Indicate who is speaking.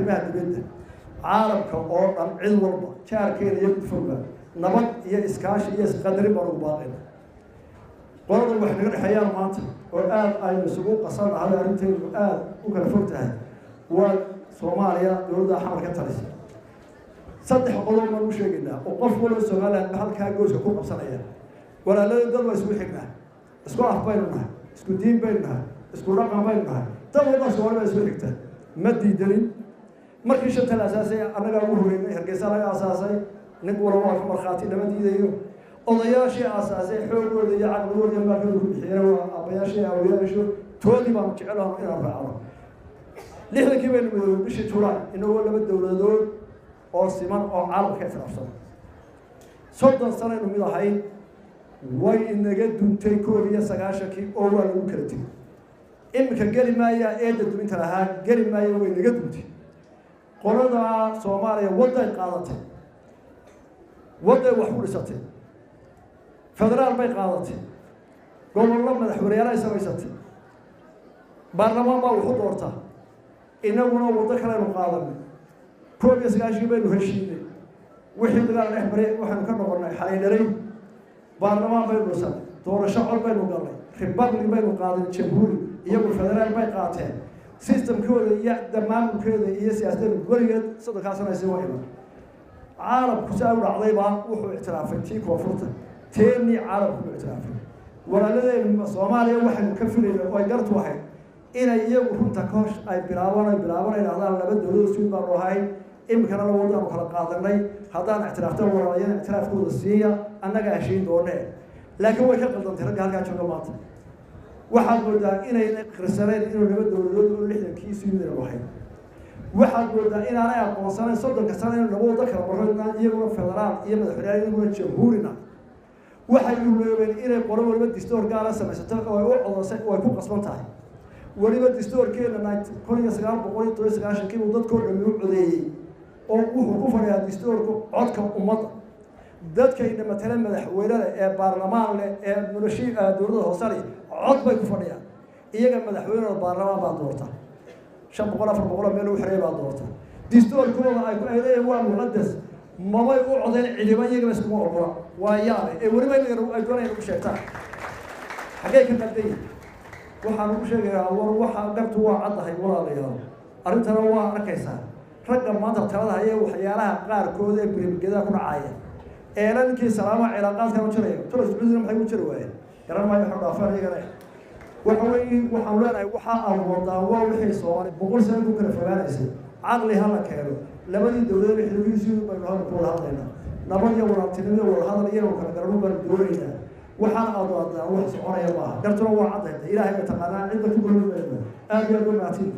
Speaker 1: Arrimaha dibadda caalamka oo dhan, cid walba, jaarkeena iyo gudfogba, nabad iyo iskaashi iyo isqadarin baan ugu baaqayna. Qolada wax naga dhexeeyaan maanta oo aada aynu isugu qasan nahay, arrintaynu aada u kala fog tahay, waa Soomaaliya, dowladda Xamar ka talisa. Saddex qodob baan u sheegaynaa oo qof walba Somaliland halkaa gooska ku qabsanaya. Walaalada, dad waa isku xignaa, isku af baynu nahay, isku diin baynu nahay, isku dhaqan baynu nahay, dad walba Soomaali baa isku xigta. Ma diidanin. Markii shanta la asaasay annagaa ugu horeynay, Hargeysa laga asaasay, nin walba waa ka markhaati, lama diidayo. Odayaashii aasaasay xoogooda iyo caqligooda iyo maalkooda ku bixiyeen waa aabbayaashii, awoyaasho toodii baanu jecelaho inaan raacno. 60-kii baynu midoobay bishii Julaay, inagoo laba dowladood oo siman oo caalamka ictiraafsan. 30 sanaynu mid ahayn. Way inaga duntay 91-kii oo waa lagu kala tegey. Iminka geli maayaa eedda duminta lahaa, geli maayo, way naga duntay. Qolada Soomaaliya wadday qaadatay, wadday wax ku dhisatay, federaal bay qaadatay, gobollo madaxweyneyaal ay samaysatay, baarlamaan baa waxu doortaa. Inaguna waddo kaleynu qaadanay. 91-kii baynu heshiinay, wixii dagaal dhex maray waxaynu ka noqonnay xalaydhalay, baarlamaan baynu dhisanay, doorasho cod baynu galnay, republic baynu qaaday, jamhuuri. Iyagu federaal bay qaateen. Systemkooda iyo maamulkeeda iyo siyaasadeedu weligeed 30-kaa sanaysi waa iman. Caalamku si ay u dhacdaybaa wuxuu ictiraafay tii koonfurta, teenii caalamku u ictiraafay. Walaaladeen Soomaaliya waxaynu ka filayna oo ay gartu ahayd inay iyagu runta ka hor ay bilaabaan, ay bilaabaan ay dhahdaan laba dowladood suud baanu ahayn, iminkana laba wadaanu kala qaadanay, haddaan ictiraaftan walaalayada ictiraafkooda siiya, annagaa heshiin doonee. Laakiin way ka qaldantay ragga halkaa jooga maanta. Waxaad moodaa inayna qirsaneen inuu laba dowladood oo 60-kii suudaynu ahayn. Waxaad moodaa inaanay aqoonsanayn 30-ka sana inuu laba wado kala maro, iyaguna federaal iyo madaxweyneyaal, iyaguna jamhuurina. Waxay uloobeen inay qolo waliba distoor gaara samaysato oo ay u codosay oo ay ku qasban tahay. Weliba distoorkeena 1997-kii uu dadkoo dhami u codeeyey oo wuxuu ku fadhiyaa distoorku codka ummadda. Dadkayna matale madaxweynada ee baarlamaan leh ee mulashi dowladda hoose leh cod bay ku fadhiyaan. Iyaga madaxweynada baarlamaan baa doorta, 500, 400 meel lagu xiray baa doorta. Distoorkooda ay leeyihin waa muqadas, mamay u codeyn cidiba, iyagaba iskuma ogola. Waa yaabe ee weliba ay doonayaan ugu sheegtaan xaggay ka qaldan yihin. Waxaan ugu sheegayaa, war waxa gartu waa caddahay walaalayaal, arrintana waa arkaysaa. Ragga maanta talada haya waxyaalaha qaarkood ee birimgedaa ku dhacaya eela ninkii salaama cilaaqaadkan u jiraya tulas cudina maxay u jiri waayeen? Garan maayo. Waxu dhaafaan iyagana. Waxa weeye, waxaanu leenahay waxa aan wadaa waa wixii Soomaali 100 sano ku kala fogaanaysay. Caqli ha la keeno. Labadii dowladood xilligiisii baynu hadal ku wada hadlaynaa, nabad iyo walaaltinimo iyo wada hadal iyo kala garano baanu doonaynaa. Waxaan aad wadaa wax soconaya maaha. Gartuna waa caddahay, Ilaahay bay taqaanaa, cidda ku gulmi mayno. Aad iyo aad u mahadsan.